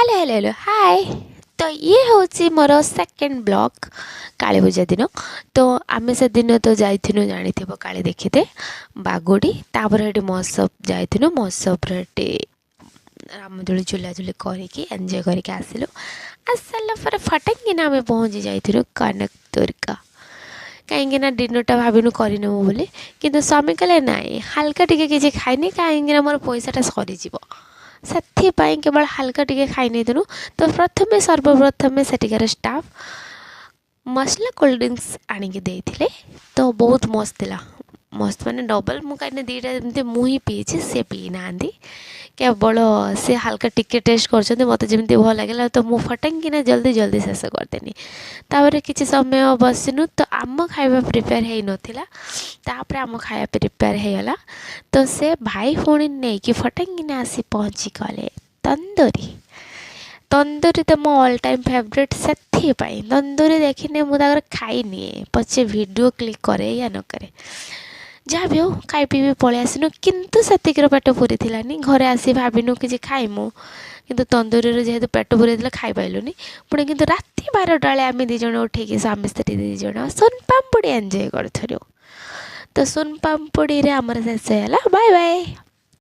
Hello, hello, hello, ହାଏ। ତ ଇଏ ହେଉଛି ମୋର ସେକେଣ୍ଡ ବ୍ଲଗ୍, କାଳୀ ପୂଜା ଦିନ। ତ ଆମେ ସେଦିନ ତ ଯାଇଥିନୁ, ଜାଣିଥିବ, କାଳୀ ଦେଖିତେ ବାଗୁଡ଼ି। ତାପରେ ସେଠି ମହୋତ୍ସବ ଯାଇଥିନୁ। ମହୋତ୍ସବରେ ସେଠି ରାମଦୋଳି ଝୁଲାଝୁଲି କରିକି ଏନ୍ଜୟ କରିକି ଆସିଲୁ। ଆସି ସାରିଲା ପରେ ଫଟାକିନା ଆମେ ପହଞ୍ଚି ଯାଇଥିଲୁ କନକ ଦୁର୍ଗା, କାହିଁକିନା ଡିନର୍ଟା ଭାବିନୁ କରିନେବୁ ବୋଲି। କିନ୍ତୁ ସ୍ୱାମୀ କହିଲେ, ନାଇଁ, ହାଲକା ଟିକେ କିଛି ଖାଇନି, କାହିଁକିନା ମୋର ପଇସାଟା ସରିଯିବ। ସେଥିପାଇଁ କେବଳ ହାଲକା ଟିକେ ଖାଇ ନେଇଥିଲୁ। ତ ପ୍ରଥମେ, ସର୍ବପ୍ରଥମେ ସେଠିକାର ଷ୍ଟାଫ୍ ମସଲା କୋଲ୍ଡ ଡ୍ରିଙ୍କସ୍ ଆଣିକି ଦେଇଥିଲେ। ତ ବହୁତ ମସ୍ତ ଥିଲା। ମସ୍ତ ମାନେ ଡବଲ୍ ମୁଁ, କାହିଁକିନା ଦୁଇଟା ଏମିତି ମୁଁ ହିଁ ପିଇଛି, ସେ ପିଇନାହାନ୍ତି। କେବଳ ସେ ହାଲକା ଟିକେ ଟେଷ୍ଟ କରିଛନ୍ତି। ମୋତେ ଯେମିତି ଭଲ ଲାଗିଲା, ତ ମୁଁ ଫଟାକିନା ଜଲ୍ଦି ଜଲ୍ଦି ଶେଷ କରିଦେନି। ତାପରେ କିଛି ସମୟ ବସିନୁ, ତ ଆମ ଖାଇବା ପ୍ରିପେୟାର ହେଇନଥିଲା। ତାପରେ ଆମ ଖାଇବା ପ୍ରିପେୟାର ହେଇଗଲା, ତ ସେ ଭାଇ ଭଉଣୀ ନେଇକି ଫଟାକିନା ଆସି ପହଞ୍ଚିଗଲେ ତନ୍ଦୁରୀ। ତନ୍ଦୁରୀ ତ ମୋ ଅଲ୍ ଟାଇମ୍ ଫେଭରେଟ୍। ସେଥିପାଇଁ ତନ୍ଦୁରୀ ଦେଖିନେ ମୁଁ ତାଙ୍କର ଖାଇନିଏ, ପଛେ ଭିଡ଼ିଓ କ୍ଲିକ୍ କରେ ୟା ନ କରେ। ଯାହା ବି ହଉ, ଖାଇ ପିଇ ବି ପଳେଇ ଆସିନୁ। କିନ୍ତୁ ସେତିକିର ପେଟ ପୁରିଥିଲାନି। ଘରେ ଆସି ଭାବିନୁ କିଛି ଖାଇମୁ, କିନ୍ତୁ ତନ୍ଦୁରୀରୁ ଯେହେତୁ ପେଟ ପୁରିଥିଲା, ଖାଇପାରିଲୁନି ପୁଣି। କିନ୍ତୁ ରାତି 12ଟା ବେଳେ ଆମେ ଦୁଇ ଜଣ ଉଠିକି, ସ୍ୱାମୀ ସ୍ତ୍ରୀ ଦୁଇ ଜଣ, ସୋନପାମ୍ପୁଡ଼ି ଏନ୍ଜୟ କରୁଥିଲୁ। ତ ସୋନପାମ୍ପୁଡ଼ିରେ ଆମର ଶେଷ ହେଲା। Bye bye.